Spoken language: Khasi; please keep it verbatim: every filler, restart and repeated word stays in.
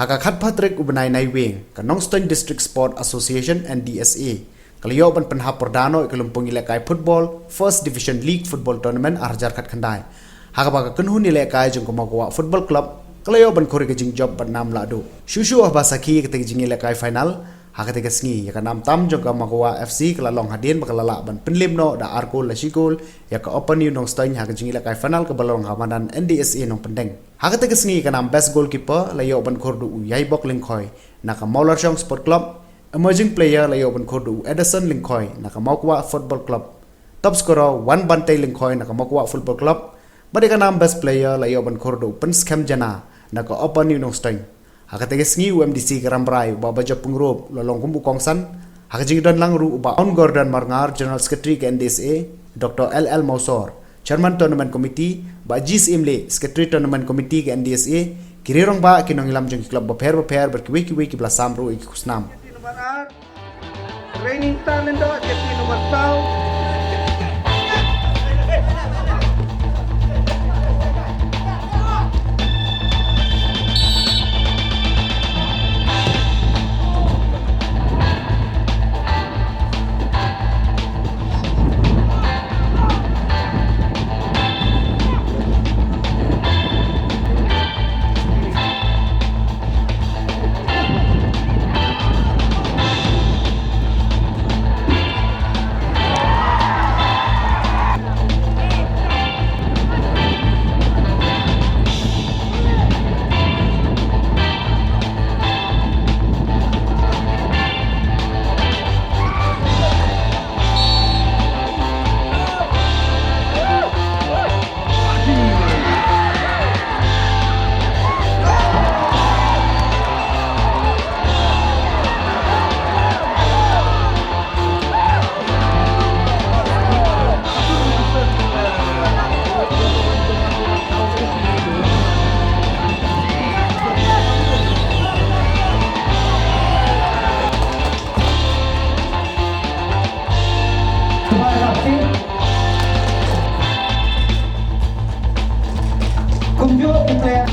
Ha ka khatphra tarik u bnai Naiwieng, ka Nongstoiñ District Sport Association, N D S A, ka la ïoh ban pynhap pyrda noh ïa ka lympung ïalehkai football First Division League Football Tournament ar hajar khatkhyndai, ha kaba ka kynhun ïalehkai jong ka Mawkwa Football Club ka la ïoh ban khur ïa ka jingjop bad nam lahduh. Shuh shuh haba sakhi ïa katei ka jingïalehkai final, ha katei ka sngi, ïa ka nam tam jong ka Mawkwa F C ka la long hadien ba ka la lah ban pynlip noh da ar kol la shi kol ïa ka Upper New Nongstoiñ ha ka jingïalehkai final kaba la long ha madan N D S A Nongpyndeng. Ha katei ka sngi, ïa ka nam Best Goalkeeper la ïoh ban khur da u Yaibok Lyngkhoi na ka Mawlarshong Sport Club. Emerging Player la ïoh ban khur da u Edison Lyngkhoi na ka Mawkwa Football Club. Top Scorer, Wanbantei Lyngkhoi na ka Mawkwa Football Club. Bad ïa ka nam Best Player la ïoh ban khur da u Pynskhem Jana na ka Upper New Nongstoiñ. Ha katei ka sngi, u M D C ka Rambrai, u Bah Bajop Pyngrope, u la long kum u kongsan. Ha ka jingdonlang ruh, u Bah Aun Gordon Marngar, General Secretary ka N D S A, Doctor L L Mawsor, Chairman Tournament Committee, Bah G Syiem Lieh, Secretary Tournament Committee ka N D S A, ki riew rangbah, ki nongïalam jong ki club bapher bapher bad kiwei kiwei kiba la sam ruh ïa ki khusnam. Reigning Star Lyngdoh, jersey number saw. Kumjuh ki player.